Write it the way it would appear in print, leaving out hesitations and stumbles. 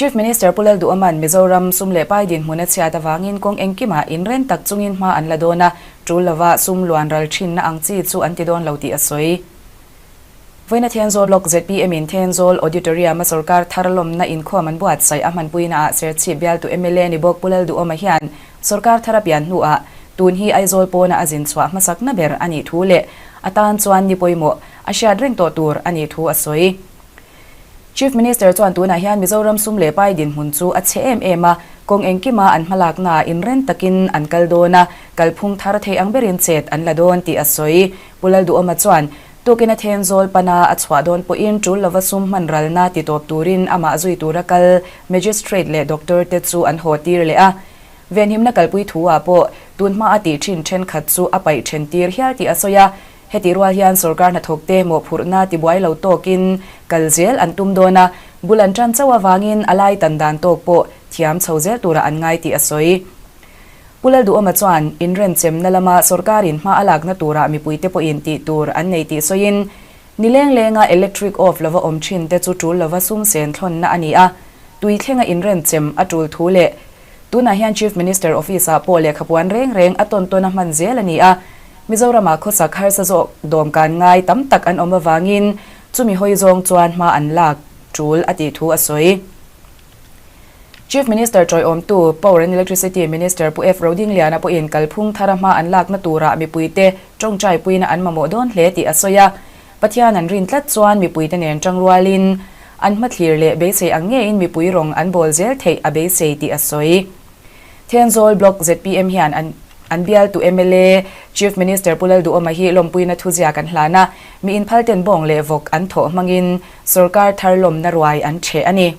Chief Minister Pu Lalduhawma'n Mizoram sum leh pai dinhmun a chhiat avangin kawng engkimah inren tak chungin hma an la dawn a, tul lova sum luan ral thinna ang chi chu an ti dawn lo tih a sawi. Vawiina Thenzawl Block zpm in Thenzawl Auditorium a sorkar thar lawmna inkhawm an buatsaih a hmanpuinaah Serchhip bialtu mla ni bawk Pu Lalduhawma hian sorkar thar a pian hnuah tun hi Aizawl pawna a zin chhuah hmasakna ber a nih thu leh a tan chuan ni pawimawh a hriat reng tawh tur a nih thu a sawi. Chief Minister chuan tunah hian Mizoram sum leh pai dinhmun chu a chhe em em a, kawng engkima an hmalaknaah inren takin an kal dawn a, kalphung thar thei ang berin chet an la dawn tih a sawi. Pu Lalduhawma chuan, Tukin a Thenzawl pana a chhuah dawn pawhin tul lova sum hman ralna ti tawp turin amah zui tura kal Magistrate leh Doctor te chu an haw tir leh a. Venhimna kalpui thu ah pawh tunhma a tih thin thenkhat chu a paih then tir hial tih a sawi a. Heti rual hian sorkar hnathawkte mawhphurhna tibuai lo tawkin kal zel an tum dawn a, bul an tan chauh avangin a lai tan dan tawk pawh thiam chho zel tura an ngai tih a sawi. Pu Lalduhawma chuan inrenchemna lama sorkarin hma a lakna turah mipuite pawhin tih tur an nei tih sawiin, ni leng lenga electric off lova awm thin te chu tul lova sum sen thlawnna a ni a, tui thlenga inrenchem a tul thu leh Tunah hian Chief Minister Office-ah pawh lehkhapuan reng reng a tawn tawn a hman zel a ni a, Mizoramah khawsak harsa zawk dawmkan ngai tam tak an awm avangin chumi hawi zawng chuan hma an lak tul a tih thu a sawi. Chief Minister tawiawmtu, Power and Electricity Minister Pu F. Rodingliana pawhin kalphung thara hma an lakna turah mipuite tawngtaipuina an mamawh dawn hle tih a sawi a, Pathian an rin tlat chuan mipuite nen tangrualin an hmathlir leh beisei ang ngeiin mipui rawng an bawl zel theih a beisei tih a sawi. Thenzawl Block zpm hian an an bialtu mla, Chief Minister Pu Lalduhawma hi lawmpuina thuziak an hlan a, mi inphalten bawng leh vawk an thawh hmangin sorkar thar lawmna ruai an ṭheh a ni.